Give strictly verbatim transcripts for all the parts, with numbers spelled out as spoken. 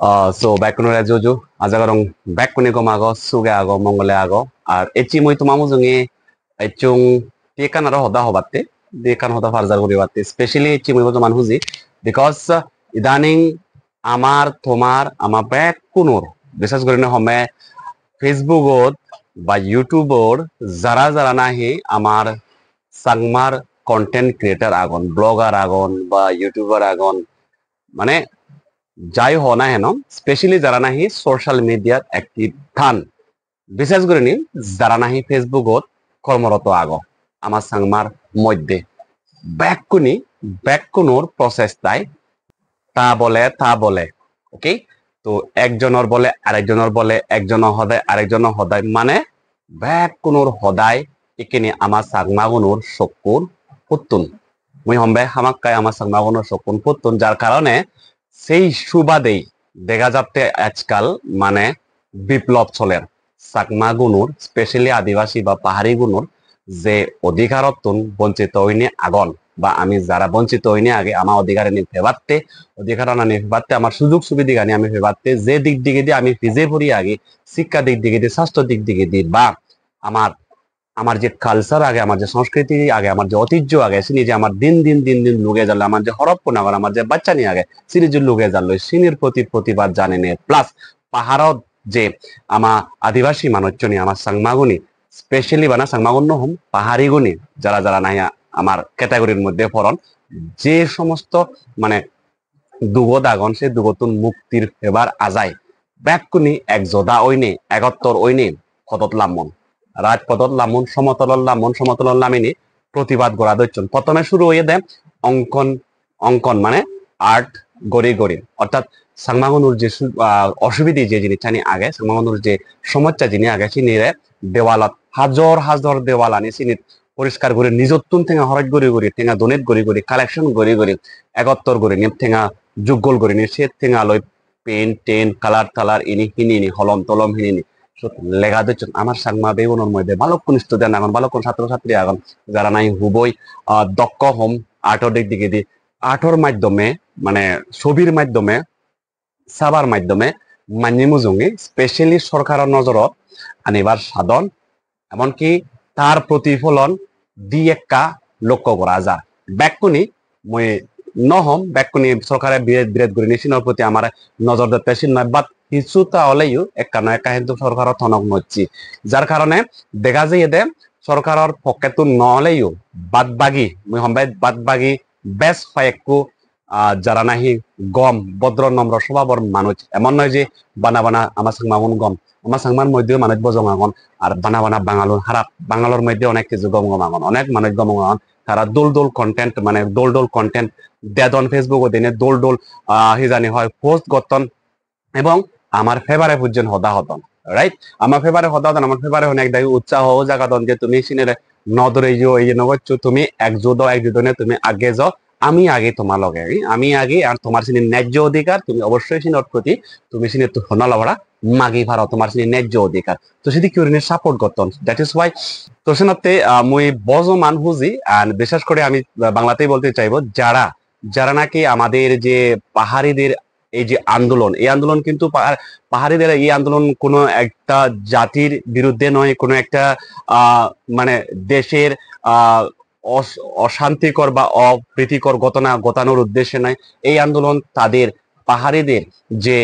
Ah, so bekkunore juju, aja gorong bekkune gom ago, suge ago, mongole ago. Ar ecche mui toma mujunge ecchung di ekkan aro hoda hobatte, di ekkan hoda parjar guribatte, specially ecche mui bojoman huji, because, ah, idaning amar, tomar, ama bekkunor, bishes gurinei homme Facebook-ot ba YouTube-or jara jara nahi amar Changmar content creator agon, blogger agon ba YouTuber agon, mane jai ho na heno, specially jara nahi social media-t active than, bishes gurinei jara nahi Facebook-ot kormoroto ago, ama Changmar moddhe bekkune, bekkunor prochestai ta bole, ta bole, okay? To ekjonor bole, arekjonor bole, ekjonor hodai, arekjonor hodai, mane bekkunor hodai ikkini ama Changmagunor sokkun pottun. Mui hombe hamakkai ama Changmagunor sokkun pottun, jar karone sei subadei dega jatte ajkal mane biplop soler. Changmagunor, specially Adibasi ba Paharigunor je odhikarottun bonchito oine agon, ba ami jara bonchito oine age, ama odhikarini pebatte, odhikaranani pebatte, amar sujog subidigani ami pebatte, je dik digedi ami pije puri agi, sikka dik digedi, sastho dik digedi, ba amar, amar je culture age, amar je sanskriti age, amar je oitijjo age, sini je amar din din, din din luge jalloi, amar je horop pun agon, amar je bachchani age, sini je luge jalloi, sinir proti protibad janine, plus paharot je ama Adibasi manuchchuni, ama Changmaguni, specially bana Changmagun no hom, Pahariguni, jara jara nahi amar category-r moddhe poron, je somosto mane dugot agon, se dugottun muktir pebar ajai bekkune ek joda oine, egottor oine podot lammon, rajpodot lammon, somotolot lammon, somotolot lamine protibad gora docchon. Prothome suru oyede onkon, onkon mane art gori gori, ortat Changmagunor je su-, ah, osubide je jinissani age, Changmagunor je somossa jini age, sinire dewalot, hajor hajor dewal ani sinit poriskar guri, nijottun tenga horoj guri guri, tenga donate guri guri, collection guri guri, egottor gurinei tenga juggol gurinei, se tenga loi pen ten, color talar ini hinini, holom tolom hinini sot lega docchon. Amar Changma beigunor moddhe balukkun student agon, balukkun satro satri agon, jara nahi huboi, ah, dokko hom art-or dik digedi, art-or maddhome, mane sobir maddhome, sabar maddhome manye mujunge specially sorkaror nojorot anibar sadon, emonki tar protifolon di ekka lokko gora jar. Bekkune, mui no hom bekkune sorkare biret biret gurinei sinor proti amare nojor dette sin noi, but hissu ta oleyo ekka no ekka hintu sorkaro tonok nocche, jar karone dega jeyede sorkaror pokkettun no oleyo bad bagi, mui hom bej bad bagi bej hoyekko, ah, jara nahi gom, bodro nomro sobabor manuj. Emon noi je bana bana ama Changmagun gom, ama Changmar moddheyo manuj bojong agon, ar bana bana Bangalun harap, Bangalor moddhe onek hissu gom gom agon, onek manuj gom gom agon, tara dol dol content, mane dol dol content dedon Facebook-ot, dene dol dol, ah, hi jani hoi post gotton, ebong amar favour-e pujjon hoda hodon, right? Amar favour-e hoda hodon, amar favour-e hone ek dagi utsaho jagadon je tumi sinire no doreyo, iye no goccho, tumi ekjut o, ekjut oine tumi age jo, ami agi toma loge, ami agi, ar tomar sini nejjo odhikar, tumi obossoi sinor proti tumi sini tu hono lobora magi paro, tomar sini nejjo odhikar. To sidikke gurinei support gotton. That is why, to senotte, ah, mui bojoman huji, and bishesh kore ami, ah, Banglatei bolte chaibo, jara, jara naki amader je paharider ei je আন্দোলন, এই আন্দোলন কিন্তু পাহাড়, পাহাড়িদের এই আন্দোলন কোনো একটা জাতির বিরুদ্ধে নয়, কোনো একটা, আহ, মানে দেশের, আহ, অশ-, অশান্তিকর বা অপ্রীতিকর ঘটনা ঘটানোর উদ্দেশ্যে নয়। এই আন্দোলন তাদের পাহাড়িদের যে,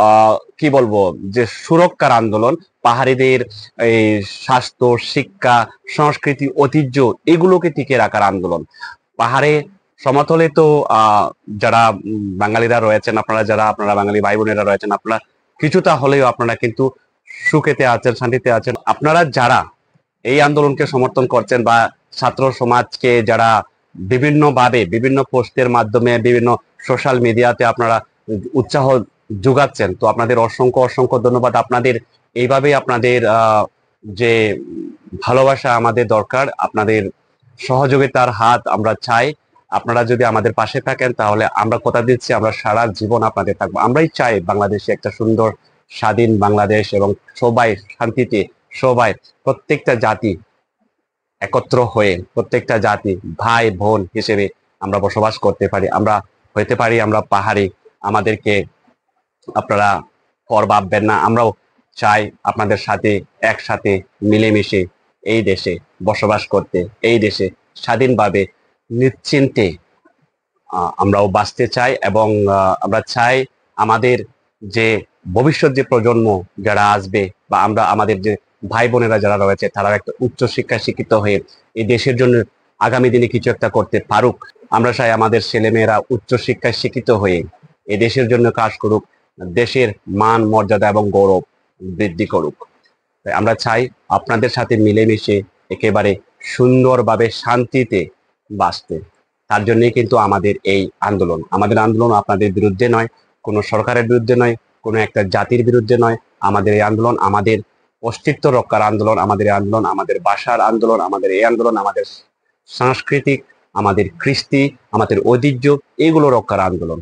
আহ, কি বলবো, যে সুরক্ষার আন্দোলন, পাহাড়িদের এই স্বাস্থ্য, শিক্ষা, সংস্কৃতি, ঐতিহ্য এগুলোকে টিকিয়ে রাখার আন্দোলন। পাহাড়ে সমতলে তো, আহ, যারা, উম, বাঙালিরা রয়েছেন, আপনারা যারা, আপনারা বাঙালি ভাই বোনেরা রয়েছেন, আপনারা কিছুটা হলেও আপনারা কিন্তু সুখেতে আছেন, শান্তিতে আছেন। আপনারা যারা এই আন্দোলনকে সমর্থন করছেন বা ছাত্র সমাজকে যারা বিভিন্নভাবে, বিভিন্ন পোস্টের মাধ্যমে, বিভিন্ন সোশ্যাল মিডিয়াতে আপনারা উৎসাহ যোগাচ্ছেন, তো আপনাদের অসংখ্য, অসংখ্য ধন্যবাদ। আপনাদের এইভাবেই আপনাদের, আহ, যে ভালোবাসা আমাদের দরকার, আপনাদের সহযোগিতার হাত আমরা চাই। আপনারা যদি আমাদের পাশে থাকেন, তাহলে আমরা কথা দিচ্ছি, আমরা সারা জীবন আপনাদের থাকবো। আমরাই চাই বাংলাদেশে একটা সুন্দর স্বাধীন বাংলাদেশ এবং সবাই শান্তিতে, সবাই, প্রত্যেকটা জাতি একত্র হয়ে, প্রত্যেকটা জাতি ভাই বোন হিসেবে আমরা বসবাস করতে পারি, আমরা হইতে পারি, আমরা পাহাড়ি, আমাদেরকে আপনারা পর ভাববেন না। আমরাও চাই আপনাদের সাথে একসাথে মিলেমিশে এই দেশে বসবাস করতে, এই দেশে স্বাধীনভাবে নিশ্চিন্তে আহ, আমরাও বাঁচতে চাই এবং আহ, আমরা চাই আমাদের যে ভবিষ্যৎ যে প্রজন্ম যারা আসবে বা আমরা আমাদের যে ভাই বোনেরা যারা রয়েছে তারা একটা উচ্চ শিক্ষায় শিক্ষিত হয়ে এই দেশের জন্য আগামী দিনে কিছু একটা করতে পারুক। আমরা চাই আমাদের ছেলেমেয়েরা উচ্চ শিক্ষায় শিক্ষিত হয়ে এই দেশের জন্য কাজ করুক, দেশের মান মর্যাদা এবং গৌরব বৃদ্ধি করুক। তাই আমরা চাই আপনাদের সাথে মিলেমিশে একেবারে সুন্দরভাবে শান্তিতে বাঁচতে। তার জন্যই কিন্তু আমাদের এই আন্দোলন। আমাদের আন্দোলন আপনাদের বিরুদ্ধে নয়, কোনো সরকারের বিরুদ্ধে নয়, কোনো একটা জাতির বিরুদ্ধে নয়। আমাদের এই আন্দোলন আমাদের অস্তিত্ব রক্ষার আন্দোলন, আমাদের এই আন্দোলন আমাদের ভাষার আন্দোলন, আমাদের এই আন্দোলন আমাদের সাংস্কৃতিক, আমাদের কৃষ্টি, আমাদের ঐতিহ্য, এইগুলো রক্ষার আন্দোলন।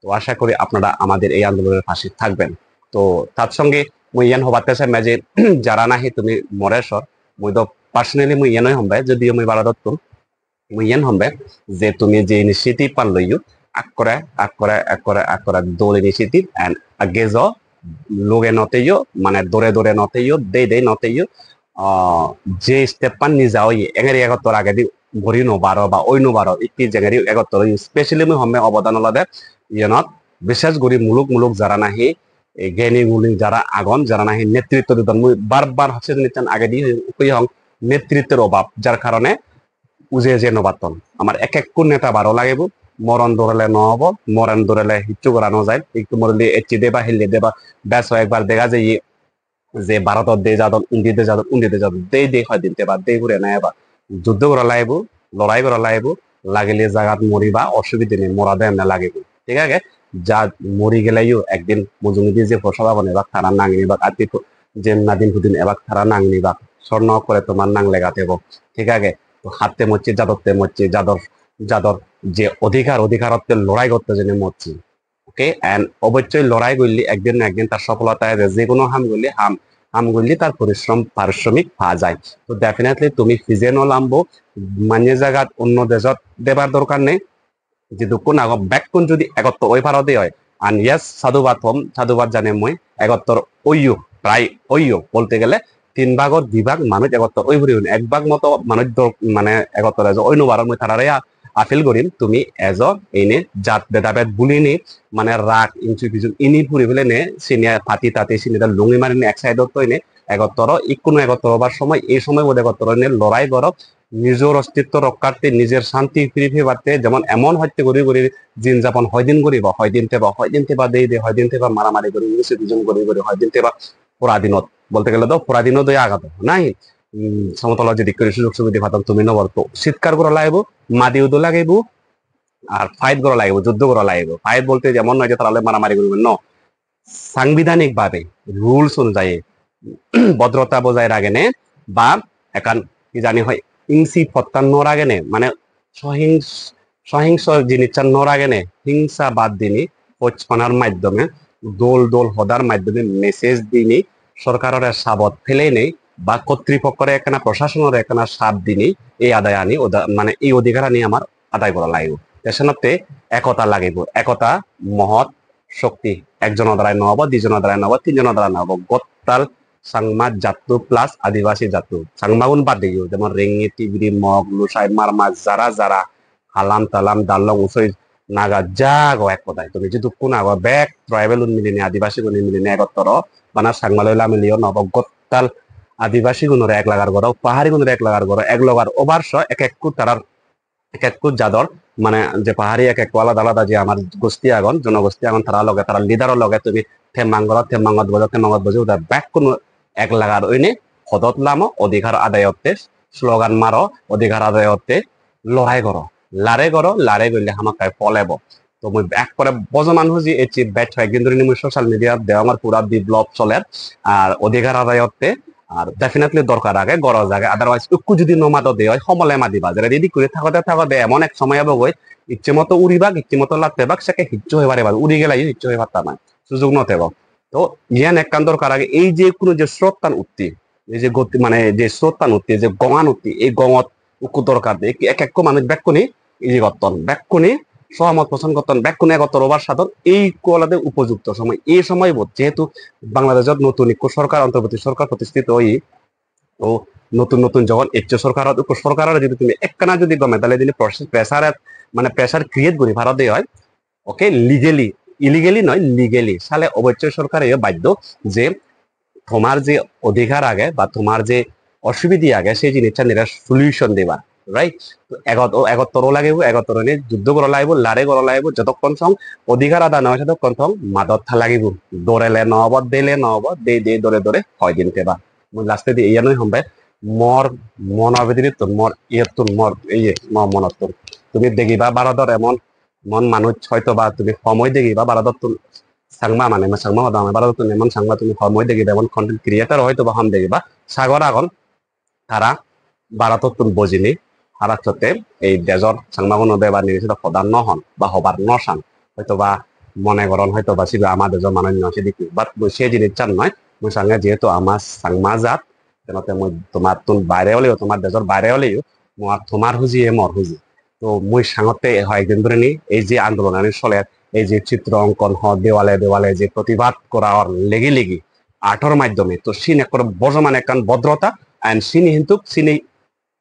তো আশা করি আপনারা আমাদের এই আন্দোলনের পাশে থাকবেন। তো তার সঙ্গে মুই ইয়ান হবাতে চাই যে যারা নাহি তুমি মরেশর, মুই তো personally মুই ইয়ানই হমবে, যদিও মুই ভারতত, মুই ইয়ান হমবে যে তুমি যে initiative পান লইও, আগ করে, আগ করে, আগ করে, আগ করে দল initiative and আগে যাও, লগে নতেইও, মানে দূরে দূরে নতেইও, দেই দেই নতেইও, আহ, যে step পান নিজা হই, এঙেরি এগত্তর আগেদি ঘুরি নো বারো বা ওই নো বারো, একটি জেঙেরি এগত্তর হই, specially মুই হমে অবদান হলদে, ইয়েনত, বিশেষ করি মুলুক মুলুক যারা নাহি, এই জ্ঞানী গুণী যারা আগন, যারা নাহি নেতৃত্ব দিতন, মুই বারবার হচ্ছে নিতেন আগেদি হই হং নেতৃত্বের অভাব, যার কারণে উজে যে নবাতন আমার এক এক নেতা বারো লাগিব, মরণ দৌড়ালে ন হব, মরণ দৌড়ালে কিচ্ছু করা ন যায়, একটু মরলে এচি দেবা, হিললে দেবা, ব্যাস একবার দেখা যায় যে ভারতত দে যাদন, উন্দি দে যাদন, উন্দি দে যাদন, দে দে হয় দিন তেবা, দে ঘুরে না এবার যুদ্ধ করা লাগবো, লড়াই করা লাগবো, লাগিলে জাগাত মরিবা, অসুবিধা নেই, মরা দে এমনি লাগবো, ঠিক আছে? যা মরি গেলেও একদিন মজুমুদি যে প্রসাদ আগুন এবার তারা নাঙ নিবা, আতি যে নাদিন হুদিন এবার তারা নাঙ নিবা, স্বর্ণ করে তোমার নাঙ লেখা দেবো, ঠিক আছে? তো হাতে মরছি, যাদরতে মরছি, যাদর, যাদর যে অধিকার, অধিকারত্বে লড়াই করতে জেনে মরছি। ওকে, and অবশ্যই লড়াই করলে একদিন না একদিন তার সফলতা আসবে। যে কোনো হাম করলে হাম, হাম করলে তার পরিশ্রম, পারিশ্রমিক পাওয়া যায়। তো definitely তুমি ফিজে ন লামবো, মান্য জায়গাত অন্য দেশত দেবার দরকার নেই। যে দুঃখ না হোক, বেকুন যদি একত্র ওই পারো দিয়ে হয়, and yes, সাধুবাদ হম, সাধুবাদ জানে মই, একত্র ওইও, প্রায় ওইও বলতে গেলে তিন ভাগর দুই ভাগ মানুষ একত্র ওই পরিমাণ, এক ভাগ মতো মানুষ দর-, মানে একত্র আছে, ওই নো বারো মই তারারে আ-, appeal করিম, তুমি এজ এনে জাত ভেদাভেদ ভুলিনি, মানে রাগ ইঞ্চু কিছু ইনি পুরি ফেলে নে, সিনিয়া পাতি তাতে সিনিয়া লুঙ্গি মারিনি এক সাইডত তো এনে একত্র, ইকুনো একত্র হবার সময়, এই সময় বোধ একত্র এনে লড়াই করো, নিজের অস্তিত্ব রক্ষার্থে, নিজের শান্তি ফিরে ফেবাতে, যেমন এমন হত্যা করি করি দিন যাপন হয় দিন করিবা, হয় দিন তেবা, হয় দিন তেবা দেই দে, হয় দিন তেবা মারামারি করি, ইংলিশ ডিভিশন করি করি, হয় দিন তেবা পরাধীনত, বলতে গেলে তো পরাধীন দই আঘাত, নাই? উম, সমতল যদি করে সুযোগ সুবিধা পাতাম তুমি নবর তো চিৎকার করা লাগবো, মাদি উদো লাগবো, আর ফাইট করা লাগবো, যুদ্ধ করা লাগবো। ফাইট বলতে যেমন নয় যে তাহলে মারামারি করবেন, ন, সাংবিধানিক ভাবে রুলস অনুযায়ী ভদ্রতা বজায় রাখেনে বা একান কি জানি হয় ইংসি ফত্তা ন রাখেনে, মানে সহিংস-, সহিংস জিনিসটা ন রাখেনে, হিংসা বাদ দিনি পচপানার মাধ্যমে দোল দোল হদার মাধ্যমে মেসেজ দিনি সরকারের সাবত ফেলে নেই বা কর্তৃপক্ষের একখানা প্রশাসনের একখানা সাপ দিনি এই আদায় আনি ওদা-, মানে এই অধিকার আনি আমার আদায় করা লাগবে। দেশনাতে একতা লাগিব, একতা মহৎ শক্তি, একজনের দ্বারাই নহব, দুইজনের দ্বারাই নহব, তিনজনের দ্বারা নহব, গোত্তাল চাংমা জাতু প্লাস আদিবাসী জাতু, চাংমাগুন বাদ দিও, যেমন রেঙ্গি, তিবরি, মগ, লুসাই, মারমা, যারা যারা, হালাম, তালাম, দাল্লং, উসই, নাগা, যা গো এক কথায়, তুমি যদি কোন আগো ব্যাক ট্রাইবেল উন মিলিনি, আদিবাসী গুণ মিলিনি, একত্তর, বানা চাংমা লইলা মিলিও, নব গোত্তাল আদিবাসী গুণরে এক লাগার করো, পাহাড়ি গুণরে এক লাগার করো, এক লগার ওভার শ এক এক কু তারার এক এক কু জাদর, মানে যে পাহাড়ি এক এক কু আলাদা আলাদা যে আমার গোষ্ঠী আগন, জনগোষ্ঠী আগন, তারা লগে, তারা লিডারর লগে তুমি থেমাং করো, থেমাংত বজো, থেমাংত বজো, উদা ব্যাক কোনো এক লাগার ওইনে হদত লামো, অধিকার আদায়ত্তে স্লোগান মারো, অধিকার আদায়ত্তে লড়াই করো, লড়াই করো, লড়াই করলে হামাকায় ফল এবো। তো মুই এক করে বজমান হুজি এচি ব্যাচ কয়েকদিন ধরে মুই সোশ্যাল মিডিয়া দেওয়া আমার পুরা বিপ্লব চলের। আর অধিকার আদায়ত্তে আর ডেফিনেটলি দরকার আগে, গরজ আগে। আদারওয়াইজ একটু যদি নমাতো দে হয়, সমলে মাতিবা। যেটা যদি করে থাকতে থাকতে এমন এক সময় হবে গই, ইচ্ছে মতো উড়িবাক, ইচ্ছে মতো লাগতে বাক, সেকে হিচ্ছু হয়ে পারে, উড়ি গেলে হিচ্ছু হয়ে পারতাম না, সুযোগ নতে বাক। তো ইয়ান একখান দরকার আগে, এই যে কোনো যে স্রোতটান উঠতি, এই যে গতি, মানে যে স্রোতটান উঠতি, যে গঙান উঠতি, এই গঙত উকু দরকার দেই। এক এক মানুষ বেকুনি ইজি করতন, বেকুনি sohomot poson gotton, bekkun egottor obar sadon, ei ikko olode upojukto somoy. Ei somoybot jehetu Bangladeshot notun ikko sorkar, ontorborti sorkar protistito oye, o notun notun jogon ecche sorkarot, ikko sorkarore jodi tumi ekkana jodi gome dale dine pressure, mane pressure create guri paro de oi, okay, legally, illegally noi, legally, sale obossoi sorkareyo baddo je tomar je odhikar age ba tomar je osubide age, sei jinissanire solution dibar, right? To egot-, o egottor o lagibo, egottor oinei juddho gora lagibo, lare gora lagibo, jotokkon song odhikar ada no oi, totokkon song madot tha lagibo. Dorele no obo, dele no obo, de de dore dore hoi din teba. Mui lastedi iyanoi hombe, mor mono bidirettun, mor iyottun, mor iye, mo monottun. Tumi degiba Bharodor emon, emon manuj hoito ba tumi hom oi degiba Bharodottun, Changma mane, mo Changma hoda hoi, Bharodottun emon Changma tumi hom oi degiba, emon content creator hoito ba hom degiba, sagor agon, tara Bharotottun bojinei, tara sotte ei dejor Changmaguno bebar nini siyot hoda no hon ba hobar no san. Hoito ba mone goron hoito ba sibe ama dejor manuj noi sedokke. But mui se jinissan noi, mui sange jehetu ama Changma jat, senotte mui tomattun baire oleyo, tomar dejor baire oleyo, mui ar tomar hujiye mor huji. To mui sangotte hoyekdin dhuri ni ei je andolonani soler, ei je chitro onkon hor, dewale dewale je protibad gora or legi legi, artor maddhome, to sini ekkore bojoman ekkan bodrota, and sini hintu sini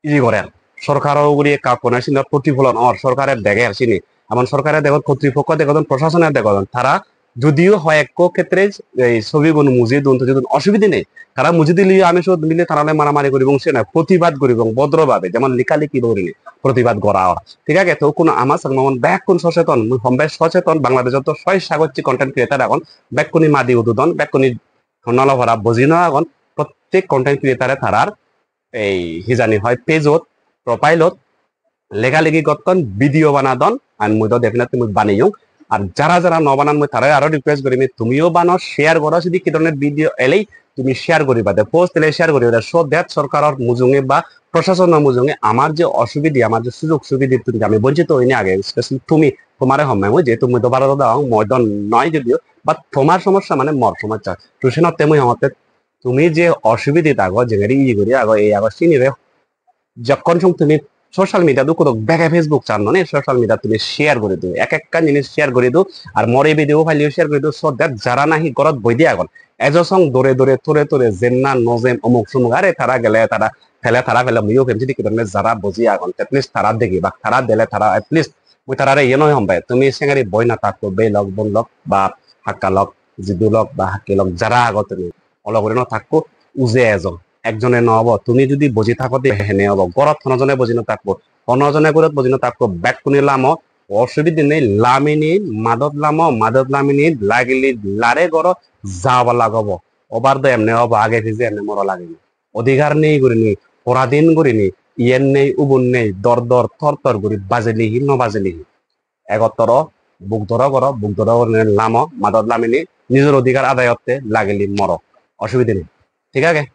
iye gorer. Sorkaro ugure ekka ekkone sini protifolon or, sorkare deger sini. Emon sorkare degon, kotri pokko degodon, proshasone degodon. Tara jodio hoyekko khetre ei sobigun mujei don, to jidun osubide nei. Tara mujei dileyo ami siyot mile tara loi maramari guribong, se noi, protibad guribong bodro bhabe, jemon likha likhi gurinei protibad gora or. Thik age? To ikkunu ama Changmagun bekkun soseton, mui hom bej soseton, Bangladeshot to soi sagocche content creator agon, bekkune madi ududon, bekkune honnolo para boji no agon, prottek content creator-e tarar ei hijani hoi page-ot, profile-ot lega legi gotton, video banadon, and mui do definitely mui baneyong. Ar jara jara no banan, mui tarare aro request gorim, tumiyo bano, share goro, sedokke dhoronor video elei tumi share guriba de, post elei share guriba de, so that sorkaror mujunge ba proshasonor mujunge amar je osubide, amar je sujog subide tun ami bonchito oinei age, especially tumi, tomare homme mui, jehetu mui do Bharotot degong, mui do noi jodio, but tomar somossa mane mor somossa. To senotte mui hongotte tumi je osubide ago, jengeri iye guri ago, ei ago, sinire jokkon song tumi social media-t ukko dok bege Facebook channel-ani social media-t tumi share guri do, ek ekkan jinis share guri do, ar mor ei video file-o share guri do, so that jara nahi gorot boide agon, ejo song dore dore tore tore, jem na no jem, omuk somuk, are tara gele tara pele, tara pele muiyo pem, sedokke dhoronor jara boji agon, at least tara degibak, tara dele tara at least mui tarare iyen hoi hom pai, tumi sengeri boi na thakko, bhei lok, bon lok, ba hakka lok, jidu lok, ba hakki lok, jara ago tumi, olo guri no thakko, uje ejo. Ekjone no obo, tumi judi boji thago de hene obo, gorot hono jone boji no thakko, hono jone gorot boji no thakko, bekkune lamo, osubide nei, laminei, madot lamo, madot laminei, lagile lare goro, ja obo lagobo. Obar do emne obo, age pije emne moro lagile. Odhikar nei gurinei, poradin gurinei, iyen nei, ubun nei, dor dor, tor tor guri bajile hi, no bajile hi. Egottor o, buk doro goro, buk doro gurinei lamo, madot laminei, nijor odhikar adayotte lagile moro. Osubide nei. Thik age?